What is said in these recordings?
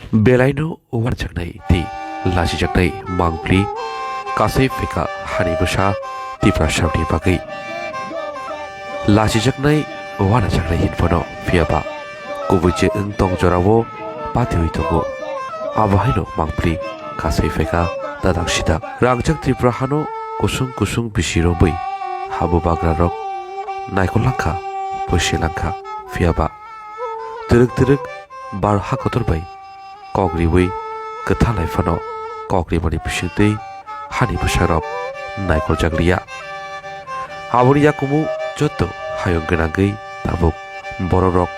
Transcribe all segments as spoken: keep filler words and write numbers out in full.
Belaino uanajaknai tei lachijaknai mangpli kasai phaikha hani bwsa Tiprasarokni bagwi. Lachijaknai uanajaknai hinphano phiyaba kubui je wng tong jorao patiwi tongo. Abo haino mangpli kasai phaikha dadak sidak. Rangjak Tripura hano kusung kusung bisi romwi habubagrarok naikolangkha, phuisilangkha. Phiyaba twrwk twrwk bar ha kotor bai kok riwi kwthalai phano kok rimani bisingtwi hani bwsarok naikoljak liya. Aboni yakumu joto hayung gwnangwi tabuk borokrok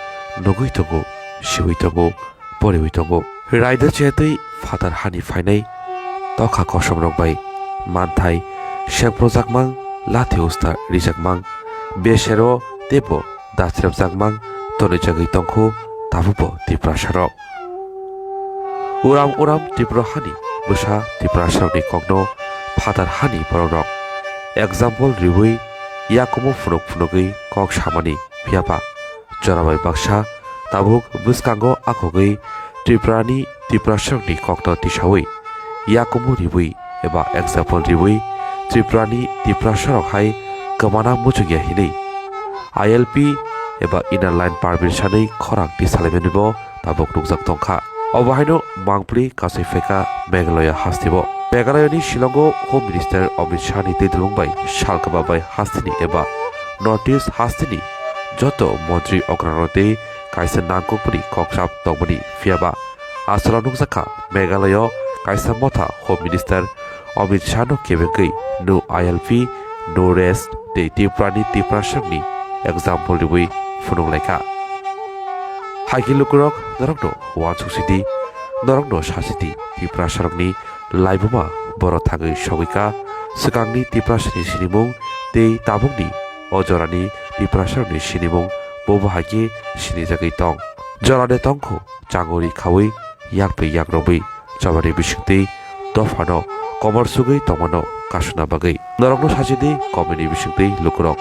nugwi tongo, siwi tongo, poriwi tongo. Raida chetwi phatar hani phainai tokha kosomrok bai manthai sekprojakmang, lathi usta rijakmang, besero teibo dasrepjakmang tonwijagwi tongkhu tabukbo Tiprasarok. Uram uram Tripura hani bwsa Tiprasarokni kokno phatar hani borokrok example riwi yakumu phunuk phunugwi kok samani phiyaba jora bai baksa tabuk bwskango akhogwi Tripurani Tiprasarokni kokno tisawi yakumu riwi eba example riwi Tripurani Tiprasarok hai kwmana muchungya hinwi I L P eba Inner Line Permit sanwi khorang tisalaimanibo tabuk nukjak tongkha. Obo haino mangpli kasai phaikha Meghalaya hasteo. Meghalayani Shillongo Home Minister Amit Shahni twi dulung bai salkaba bai hasteni eba North East hasteni joto montri okrarok tei kaisa nangkukmani kokchap tongmani phiyaba aswrang nukjakha Meghalaya kaisa motha Home Minister Amit Shahno kebengwi no I L P, no rest tei Tripurani Tiprasarokni example riwi phunuk laikha. Haikhe lukurok norokno uansuk sidi, norokno sasidi Tiprasarokni laibuma boro thangwi sogwikha swkangni Tiprasani sinimung tei tabukni o jorani Tiprasarokni sinimung bobo haikhe sinijagwi tong. Jorade tongkhu changori khawi yakpi yakrobwi chobani bisingtwi dophano komor sugwi tongmano kasuna bagwi. Norokno sachidi komini bisingtwi lukurok